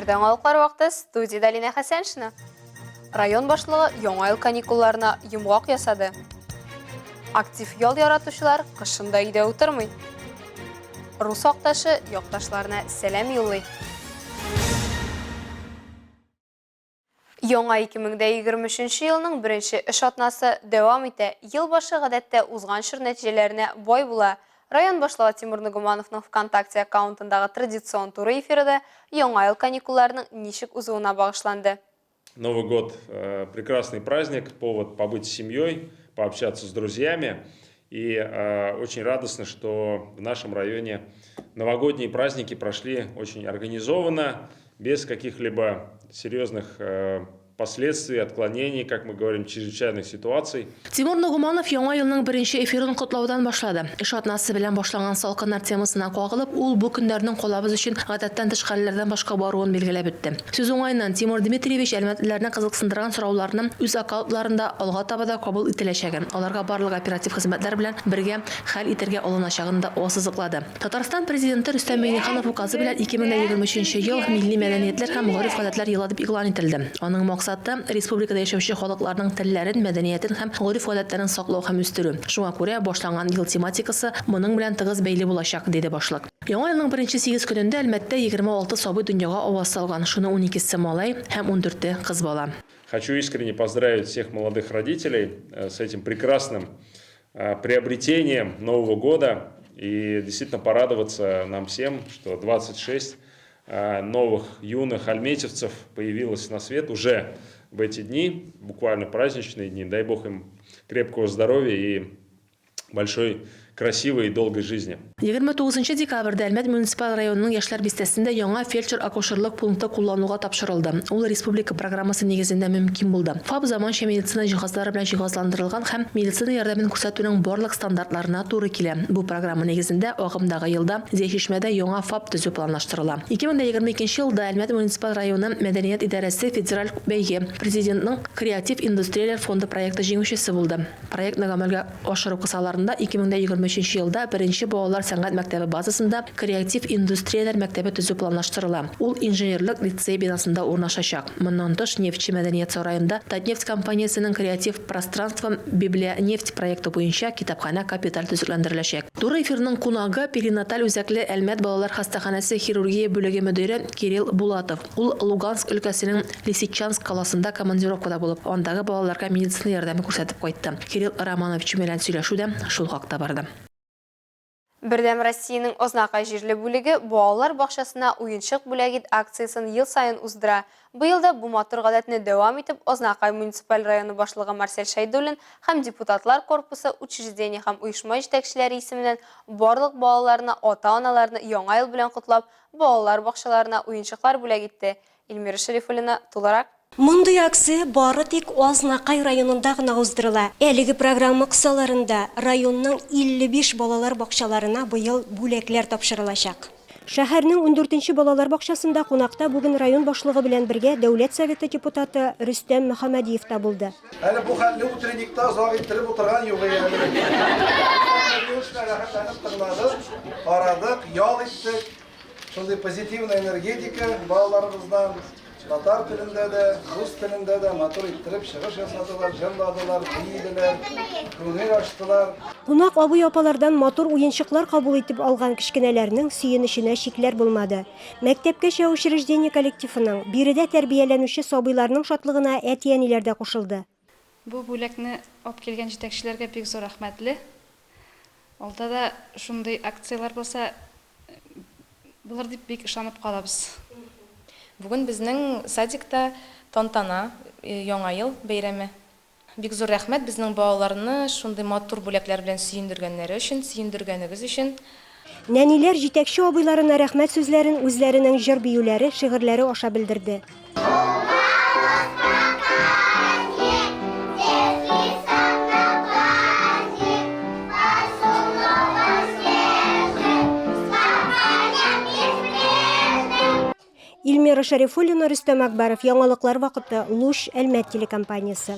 Эфирда яңалыклар вакыты, студиядә Алинә Хәсәншина. Район башлыгы яңа ел каникулларына йомгак ясады. Актив ял яратучылар кышын да өйдә утырмый. Рус акташы якташларына сәлам юллый. Яңа 2023 елның беренче эш атнасы дәвам итә. Ел башы гадәттә узган чор нәтиҗәләренә бай була. Район башлыгы Тимур Нагумановның ВКонтакте аккаунтындагы традицион туры эфиры да Яңа ел каникулларының ничек узуына багышланды. Новый год э, прекрасный праздник, повод побыть с семьей, пообщаться с друзьями. И э, очень радостно, что в нашем районе новогодние праздники прошли очень организованно, без каких-либо серьезных э, последствий, отклонений, как мы говорим, чрезвычайных ситуаций. Тимур Ногуманов Яңа елның беренче эфирын котлаудан башлады. Эш атнасы белән башланган салкыннар темасына кагылып, ул бу көннәрнең калабыз өчен гадәттән тыш хәлләрдән башка баруын билгеләп үтте. Сүз уңаеннан, Тимур Дмитриевич әлмәтлеләрне кызыксындырган сорауларны үз аккаунтларында алга таба да кабул ителәчәген, аларга барлык оператив хезмәтләр белән бергә хәл итәргә алыначагын да ассызыклады. Татарстан Президенты Рөстәм Миңнеханов указы белән 2023 нче ел Милли мәдәниятләр һәм гореф-гадәтләр елы дип игълан ителде. Аның максаты, республикада яшәүче халыкларның телләрен, мәдәниятен һәм гореф-гадәтләрен саклау һәм үстерү. Шуңа күрә башланган ел тематикасы моның белән тыгыз бәйле булачак, диде башлык. Яңа елның беренче сигез көнендә Әлмәттә 26 сабый дөньяга аваз салган, шуның уникесе малай һәм ундүрте кыз бала. Хочу искренне поздравить всех молодых родителей э, с этим прекрасным э, приобретением Нового года и действительно порадоваться нам всем, что 26 э, новых юных альметьевцев появилось на свет уже в эти дни, буквально праздничные дни. Дай бог им крепкого здоровья и большой, красивой и долгой жизни. 29 декабрьдә Әлмәт муниципаль районының Яшьләр бистәсендә яңа фельдшер-акушерлык пункты куллануга тапшырылды. Ул республика программасы нигезендә мөмкин булды. ФАП заманча медицина җиһазлары белән җиһазландырылган һәм медицина ярдәмен күрсәтүнең барлык стандартларына туры килә. Бу программа нигезендә агымдагы елда Зәйчишмәдә яңа ФАП төзү планлаштырыла. 2022 елда Әлмәт муниципаль районы мәдәният идарәсе федераль бәйге, Президентның креатив индустрияләр фонды проекты җиңүчесе булды. Проектны гамәлгә ашыру кысаларында 2023 нче елда беренче балалар сәнгать мәктәбе базасында креатив индустрияләр мәктәбе төзү планлаштырыла. Ул инженерлык лицее бинасында урнашачак. Моннан тыш, Нефтьче мәдәният сараенда Татнефть компаниясенең Креатив пространство Библионефть проекты буенча китапханә капиталь төзекләндереләчәк. Туры эфирның кунагы, перинаталь үзәкле Әлмәт балалар хастаханәсе хирургия бүлеге мөдире Кирилл Булатов. Ул Луганск өлкәсенең Лисичанск каласында командировкада булып, андагы балаларга медицина ярдәме күрсәтеп кайтты. Кирилл Романович белән сөйләшү дә шул хакта барды. Бердәм Россиянең Азнакай җирле бүлеге балалар бакчасына Уенчык бүләк ит акциясен ел саен уздыра. Быел да бу матур гадәтне дәвам итеп, Азнакай муниципаль районы башлыгы Марсель Шәйдуллин һәм депутатлар корпусы, учреждение һәм оешма җитәкчеләре исеменнән барлык балаларны, ата-аналарны Яңа ел белән котлап, балалар бакчаларына уенчыклар бүләк итте. Эльмира Шәрифуллина, тулырак. Мондый акция бары тик Азнакай районында гына уздырыла. Әлеге программа кысаларында районның 55 балалар бакчаларына быел бүләкләр тапшырылачак. Шәһәрнең ундүртенче балалар бакчасында кунакта бүген район башлыгы белән бергә Дәүләт Советы депутаты Рөстәм Мөхәммәдиев та булды. Әле бу хәтле утренникта озак иттереп утырган юк иде әле. Рәхәтләнеп тыңладык, карадык, ял иттек. Шундый позитивный энергетика балаларыбыздан татар телендә дә, рус телендә дә матур иттереп чыгыш ясадылар, җырладылар, биеделәр, күңел ачтылар. Кунак абый-апалардан матур уенчыклар кабул итеп алган кечкенәләрнең сөенеченә чикләр булмады. Мәктәпкәчә учреждение коллективының, биредә тәрбияләнүче сабыйларның шатлыгына әти-әниләр дә кушылды. Бу бүләкне алып килгән җитәкчеләргә бик зур рәхмәтле. Алда да шундый акцияләр булса, булыр дип бик ышанып калабыз. Бүген безнең садикта тантана, Яңа ел бәйрәме. Бик зур рәхмәт безнең балаларны шундый матур бүләкләр белән сөендергәннәре өчен, сөендергәнегез өчен. Нәниләр җитәкче абыйларына рәхмәт сүзләрен үзләренең җыр-биюләре, шигырьләре аша белдерде. Ильмира Шәрифуллина, Рөстәм Акбаров, Яңалыклар вакыты, Луч, Әлмәт телекомпаниясе.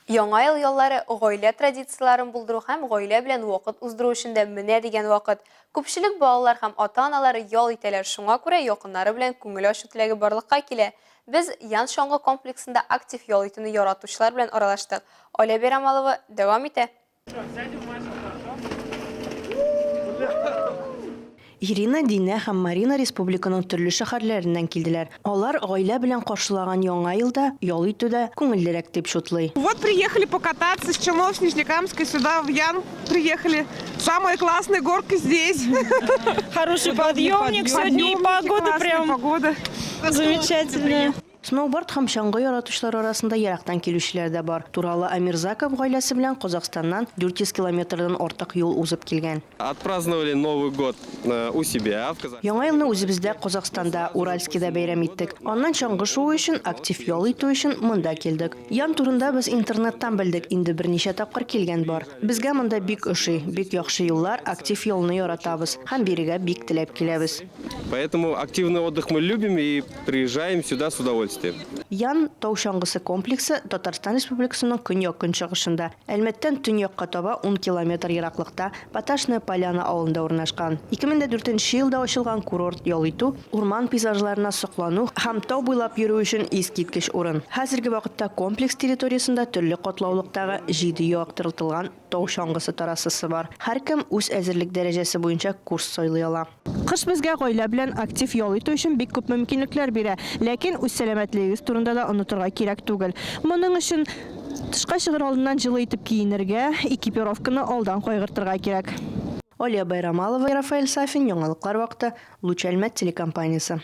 Яңа ел яллары гаилә традицияләрен булдыру һәм гаилә белән вакыт уздыру өчен дә менә дигән вакыт. Күпчелек балалар һәм ата-аналар ял итәләр, шуңа күрә якыннары белән күңел ачу теләге барлыкка килә. Без Ян чаңгы комплексында актив ял итүне яратучылар белән аралаштык. Аля Бәйрамалова дәвам итә. Ирина, Динә һәм Марина республиканың төрле шәһәрләреннән килделәр. Алар гаилә белән каршылаган Яңа елда ял итү дә күңеллерәк дип шутлый. Вот приехали покататься с Челнов, с Нижнекамска сюда в Ян приехали. Самая классная горка здесь. Хороший подъемник сегодня и погода прям погода. замечательная. Сноуборд һәм чаңгы яратучылар арасында ерактан килүчеләр дә бар. Туралы Амирзаков гаиләсе белән Казахстаннан 400 километрдан артык юл узып килгән. Отпраздновали Новый год э, у себя в Казахстане. Яңа елны үзебездә Казахстанда, Уральскида бәйрәм иттек. Аннан чаңгы шуу өчен, актив ял итү өчен монда килдек. Ян турында без интернеттан белдек, инде берничә тапкыр килгән бар. Безгә монда бик ошый, бик яхшы юллар, актив ялны яратабыз һәм бирегә бик теләп киләбез. Поэтому активный отдых мы любим и приезжаем сюда с удовольствием. Ян тау чаңгысы комплексы Татарстан Республикасының көньяк-көнчыгышында, Әлмәттән төньякка таба ун километр ераклыкта Поташная Поляна авылында урнашкан. 2004 нче елда ачылган курорт ял итү, урман пейзажларына соклану һәм тау буйлап йөрү өчен искиткеч урын. Хәзерге вакытта комплекс территориясендә төрле катлаулыктагы җиде яктыртылган тау чаңгысы трассасы бар. Һәркем үз әзерлек дәрәҗәсе буенча курс сайлый ала. Кыш безгә гаилә белән актив ял итү өчен бик күп мөмкинлекләр бирә. Ләкин үз сәламәтлегегез турында да онытырга кирәк түгел. Моның өчен тышка чыгыр алдыннан җылы итеп киенергә, экипировканы алдан кайгыртырга кирәк. Алия Байрамалова, Рафаэль Сафин, Яңалыклар вакыты, Луч Әлмәт телекомпаниясе.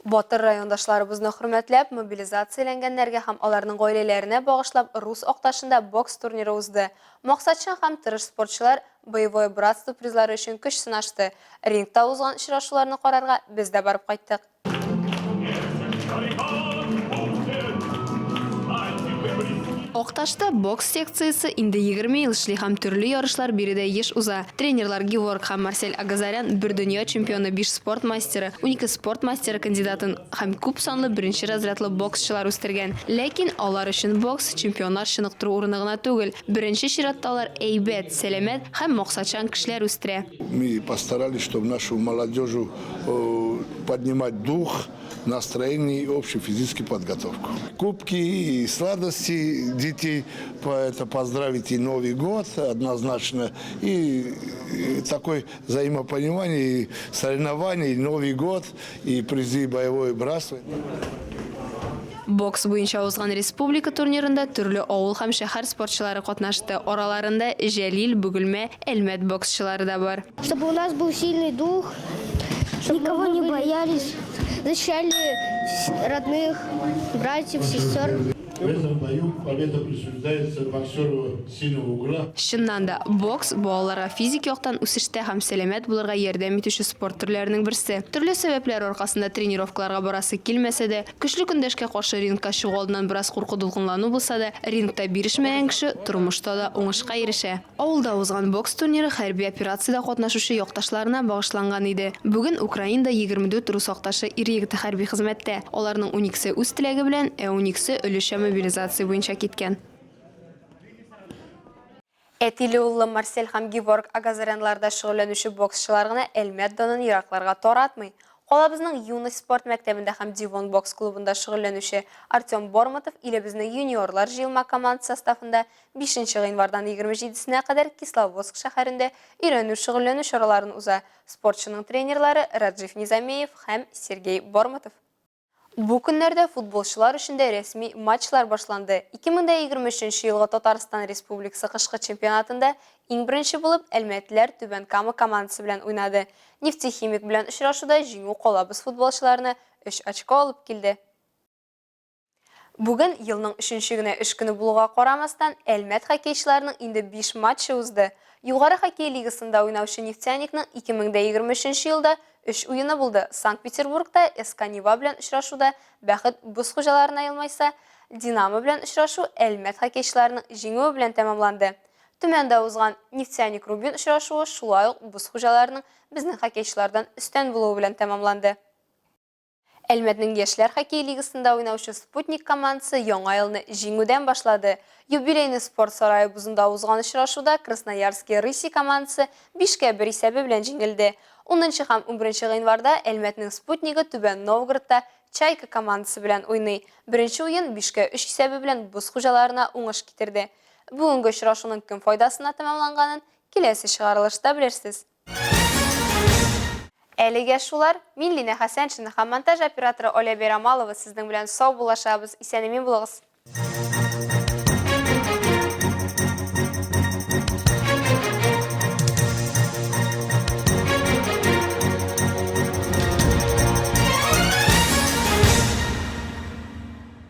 Батыр райондашларыбызны хөрмәтләп, мобилизацияләнгәннәргә һәм аларның гаиләләренә багышлап Рус Акташында бокс турниры узды. Максатчан һәм тырыш спортчылар Боевое братство призлары өчен көч сынашты. Рингта узган очрашуларны карарга без дә барып кайттык. Акташта бокс секциясе инде 20 ел эшли һәм төрле ярышлар биредә еш уза. Тренерлар Геворг һәм Марсель Агазарян бер дөнья чемпионы, биш спорт мастеры, 12 спорт мастеры кандидатын һәм күп санлы беренче разрядлы боксчылар үстергән. Ләкин алар өчен бокс, чемпионнар чыныктыру урыны гына түгел. Беренче чиратта алар әйбәт, сәламәт һәм максатчан кешеләр үстерә. Мы постарались, чтобы нашу молодежу э, поднимать дух, настроение и общую физическую подготовку. Кубки и сладости детей, это поздравить и Новый год однозначно, и такое взаимопонимание, и соревнования, и Новый год, и призы боевое братство. Бокс буенча узган республика турнирында төрле авыл һәм шәһәр спортчылары катнашты. Араларында Җәлил, Бөгелмә, Әлмәт боксчылары да бар. Чтобы у нас был сильный дух, чтобы никого не боялись, защищали родных, братьев, сестер. В этом бою победа присуждается боксеру синего угла. Чыннан да, бокс балаларга физик яктан үсештә һәм сәламәт булырга ярдәм итүче спорт төрләренең берсе. Төрле сәбәпләр аркасында тренировкаларга барасы килмәсә дә, көчле көндәшкә каршы рингка чыгу алдыннан бераз курку-дулкынлану булса да, рингта бирешмәгән кеше тормышта да уңышка ирешә. Авылда узган бокс турниры хәрби операциядә катнашучы якташларына багышланган иде. Бүген Украинада 24 рус сакташы ир-егете хәрби хезмәттә. Аларның уникесе үз теләге белән, ә уникесе өлешчә мобилизация буенча киткән. Әтиле-уллы Марсель һәм Геворг Агазарянларда шөгыльләнүче боксчылар гына Әлмәт данын еракларга таратмый. Калабызның Юность спорт мәктәбендә һәм Дивон бокс клубында шөгыльләнүче Артем Бормотов илебезнең юниорлар җыелма командасы составында Бишенче гыйнвардан 27-сенә кадәр Кисловодск шәһәрендә өйрәнү-шөгыльләнү чараларын уза. Спортчының тренерлары, Раджив Низамеев һәм Сергей Бормотов. Бу көннәрдә футболчылар өчен дә рәсми матчлар башланды. 2023 нче елгы Татарстан Республикасы кышкы чемпионатында иң беренче булып әлмәтлеләр Түбән Кама командасы белән уйнады. Нефтехимик белән очрашуда җиңү калабыз футболчыларына өч очко алып килде. Бүген елның өченче генә эш көне булуга карамастан, Әлмәт хоккейчыларының инде биш матчы узды. Югары хоккей лигасында уйнаучы Нефтяникның 2023 елда өч уены булды. Санкт-Петербургта СК Нева белән очрашуда бәхет боз хуҗаларына елмайса, Динамо белән очрашу Әлмәт хоккейчыларының җиңүе белән тәмамланды. Төмәндә узган Нефтяник-Рубин очрашуы шулай ук боз хуҗаларының безнең хоккейчылардан өстен булуы белән тәмамланды. Әлмәтнең яшьләр хоккей лигасында уйнаучы Спутник командасы яңа елны җиңүдән башлады. Юбилейный спорт сарае бозында узган очрашуда Красноярские рыси командасы бишкә бер исәбе белән җиңелде. Унынчы һәм унберенче гыйнварда Әлмәтнең Спутнигы Түбән Новгородта Чайка командасы белән уйный. Беренче уен бишкә өч исәбе белән боз хуҗаларына уңыш китерде. Бүгенге очрашуның кем файдасына тәмамланганын киләсе чыгарылышта белерсез. Әлегә шулар. Мин Линә Хәсәншина һәм монтаж операторы Оля Бәйрамалова сезнең белән саубуллашабыз. Исән-имин булыгыз!